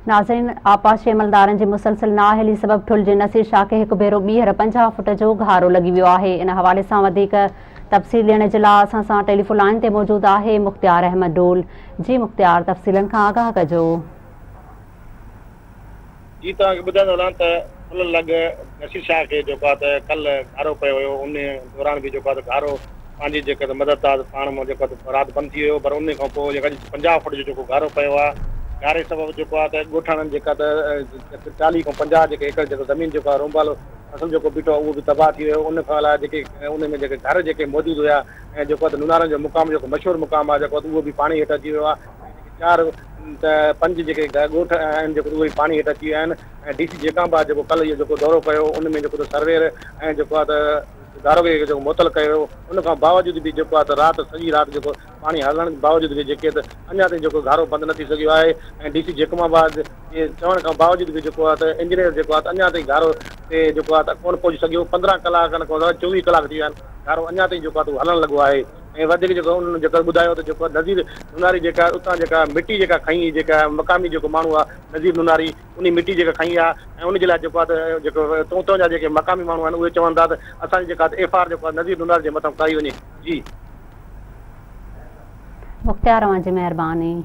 ناظرين آبپاشي عملدارن جي مسلسل نااهلي سبب ٺل جي نصير شاهه کي هڪ ڀيرو ٻيهر 50 فوٽ جو گهارو لڳي ويو آهي ان حوالي سان وڌيڪ تفصيل ڏيڻ جي لاء اسان سان ٽيليفون لائين تي موجود آهي مختيار احمد ڊول جي مختيار تفصيلن کان آگاهه ڪجو. جي توهان کي ٻڌائيندو هلان ته ٺل لڳ نصير شاهه کي جيڪو آهي ته ڪلهه گهارو پيو هيو ان دوران به جيڪو آهي ته گهارو پنهنجي جيڪا ته مدد تحت پاڻ مان جيڪو آهي ته رات بند ٿي ويو پر ان کان پوء جيڪا 50 فوٽ جو جيڪو گهارو پيو آهي گهاري سبب جيڪو آهي ته ڳوٺاڻن جيڪا ته 40 کان 50 جيڪي ايڪڙ جيڪو زمين جيڪو آهي رونبالو فصل جيڪو بيٺو آهي اهو به تباهه ٿي ويو ان کان علاوه جيڪي ان ۾ جيڪي گهر جيڪي موجود هيا ۽ جيڪو آهي ته نونارن جو مقام جيڪو مشهور مقام آهي جيڪو آهي ته اهو به پاڻي هيٺ اچي ويو آهي ۽ جيڪي چار ته پنج جيڪي ڳوٺ آهن جيڪو اهي پاڻي هيٺ اچي ويا آهن ۽ ڊي سي جيڪب آباد جيڪو ڪلهه اهو جيڪو دورو ڪيو ان ۾ جيڪو ته سرويئر ۽ جيڪو آهي ته داروغي کي جيڪو معطل ڪيو ويو ان کان باوجود به جيڪو آهي ته رات سڄي رات جيڪو پاڻي هلڻ باوجود به جيڪي ته اڃا تائين جيڪو گهارو بند نه ٿي سگهيو آهي ۽ ڊي سي جيڪب آباد جي چوڻ کان باوجود به جيڪو آهي ته انجنيئر جيڪو آهي ته اڃا تائين گهارو تي جيڪو آهي ته ڪونه پهچي سگهيو 15 ڪلاڪن کان 24 ڪلاڪ ٿي ويا آهن گهارو اڃا تائين جيڪو آهي ته اهو هلڻ لڳو آهي ۽ وڌيڪ جيڪو انهن جيڪو ٻڌايو ته جيڪو نذير نوناري جيڪا اتان جيڪا مٽي جيڪا کنئي جيڪا مقامي جيڪو ماڻهو آ نذير نوناري انهي مٽي جيڪا کنئي آ ۽ ان جي لاء جيڪو آ ته جيڪو تون جا جيڪي مقامي ماڻهو آهن اهي چون ٿا ته اسان جي جيڪا ايف آر جيڪو آ نذير نوناري جي مٿان ڪئي وڃي جي. مختيار اوهان جي مهرباني.